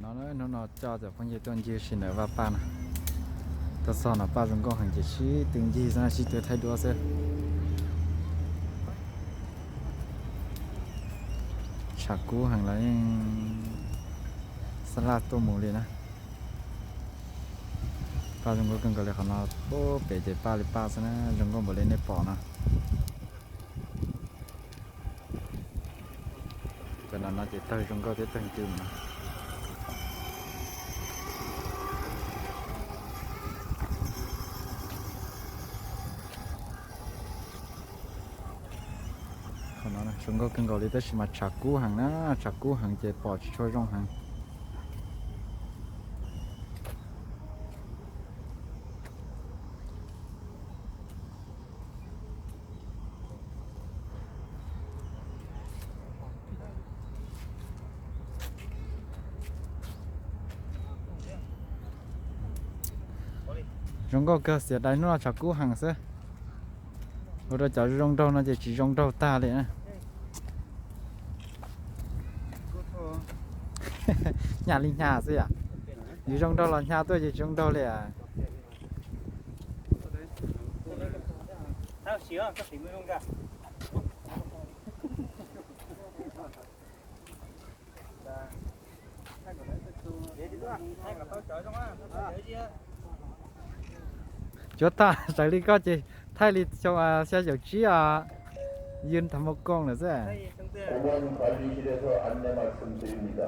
No, hnub no coj cov phooj ywg tuaj ncig sim neej vaj Paj no. Tuaj txog no Paj zoo nkauj heev ces sib tw ncig xwb, sib tw thaij duab xwb. Tshav kub heev los yeej xab laj tuaj mus li na. Paj zoo nkauj kawg nkaus li qhov no, pem ces Paj li Paj xwb na, zoo nkauj npaum li nej pom no. Cov no no ces tawg zoo nkauj thiab tawg ntws no. Qhov no zoo nkauj kawg nkaus li tab sis mas tshav kub heev na, tshav kub heev ces pom tsis tshua zoo heev. Zoo nkauj kawg, xiam dais hnub no tshav kub heev xwb. Ua rau cov zoo nraug no ces tsis zoo nraug tag li na. Nyas li nyas xwb yom. Yus zoo nraug los nyas tuaj ces tsis zoo nraug li. Cuab tam sawv li koj ces thaij li xya caum tsib os, yws tham mus koom lawm xwb. 공원 관리실에서 안내 말씀드립니다.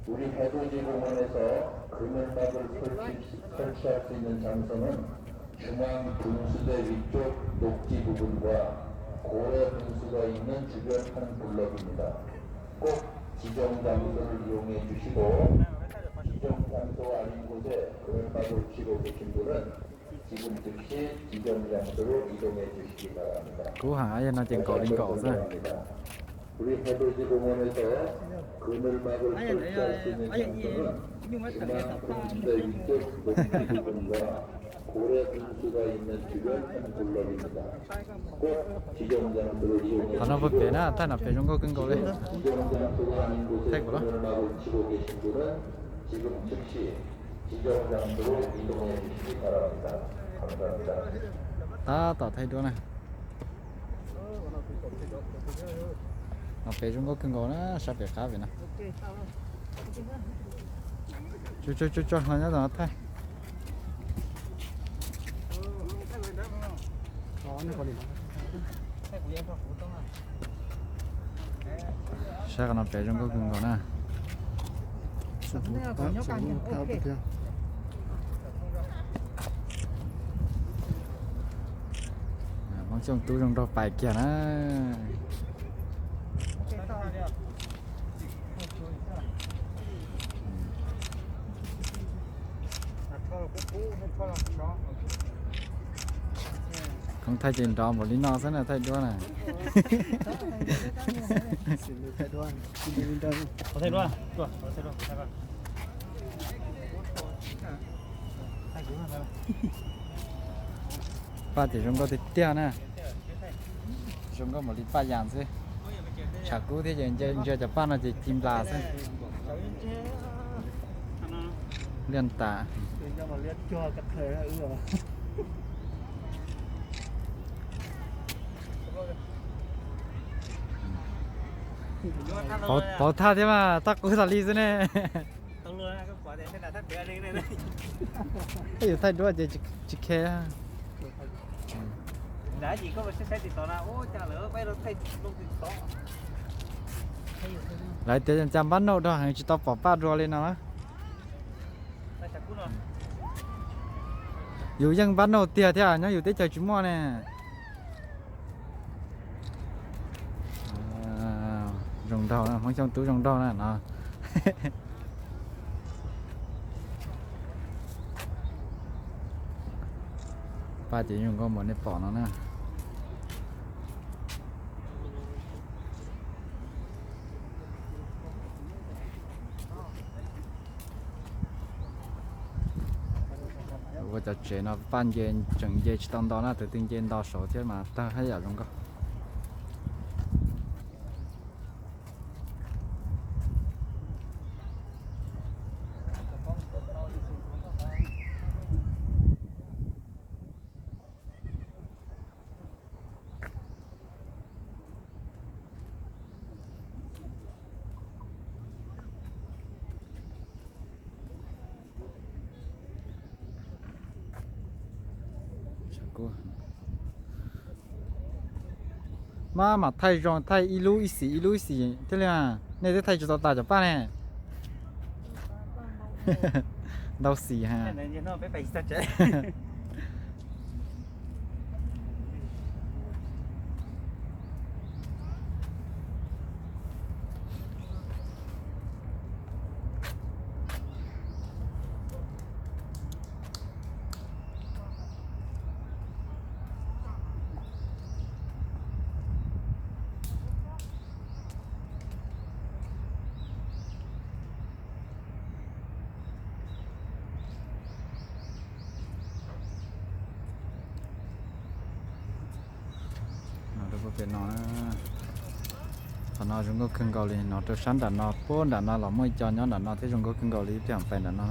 우리 해돋이 공원에서 그늘막을 설치, 설치할 수 있는 장소는 중앙 분수대 위쪽 녹지 부분과 고래 분수가 있는 주변 한 블럭입니다. 꼭 지정 장소를 이용해 주시고, 지정 장소가 아닌 곳에 그늘막을 치고 계신 분은 지금 즉시 지정 장소로 이동해 주시기 바랍니다. Kub heev, yog no ces nkaum li nkaum xwb. 우리 해돋이 공원에서 그늘막을 설치할 수 있는 장소는 중앙 분수대 위쪽 녹지 부분과 고래 분수가 있는 주변 한 블럭입니다. 꼭 지정 장소를 이용해 Qhov no puag pem na, thaij no pem zoo nkauj kawg nkaus li. 지정 장소가 아닌 곳에 그늘막을 치고 계신 분은 지금 즉시 지정 장소로 이동해 주시기 바랍니다. 감사합니다. Tab tom thaij duab na. No pem zoo nkauj kawg nkaus na, sab pem qab pem no. Tso tso tso, nyob tom no thaij. Saib qhov no pem zoo nkauj kawg nkaus na. Hmoob Xyooj Tub zoo nraug pais kiag na. Koob thaij ces nrov npaum li no xwb na, thaij duab na. Paj ces zoo nkauj tiag tiag na. Zoo nkauj npaum li Paj Yas xwb. Tshav kub thiab ces ntsia cov paj no ces ci nplas xwb. Liaj tas. Pauv thaj thiab mas, thaj qub tas li xwb ne. Yus thaij duab ces tsis khe. Lawv tias cas npab nauj do heev tsis tau pom Paj dua li no. Yus yeej npab nauj tiag thiab, nyob yus teb chaws tsis muaj ne. Zoo nraug, Hmoob Xyooj Tub zoo nraug na no. Paj ces zoo nkauj npaum nej pom no na. Ua cov tsev no Paj nce tseem nce tsis tau nto na, tus twg nce nto saud thiab mas tawg haj yam zoo nkauj. Mas mam thaij zoo, thaij ib lub ib xim ib lub ib xim thiaj li. Nej twb thaij tsis tau tas cov paj ne. Ntau xim ha. No rau pem no, qhov no zoo nkauj kawg nkaus li. No rau sab nram no, puag nram no los muaj ib co nyob nram no thiab, zoo nkauj kawg nkaus li. Ib pliag pais nram no.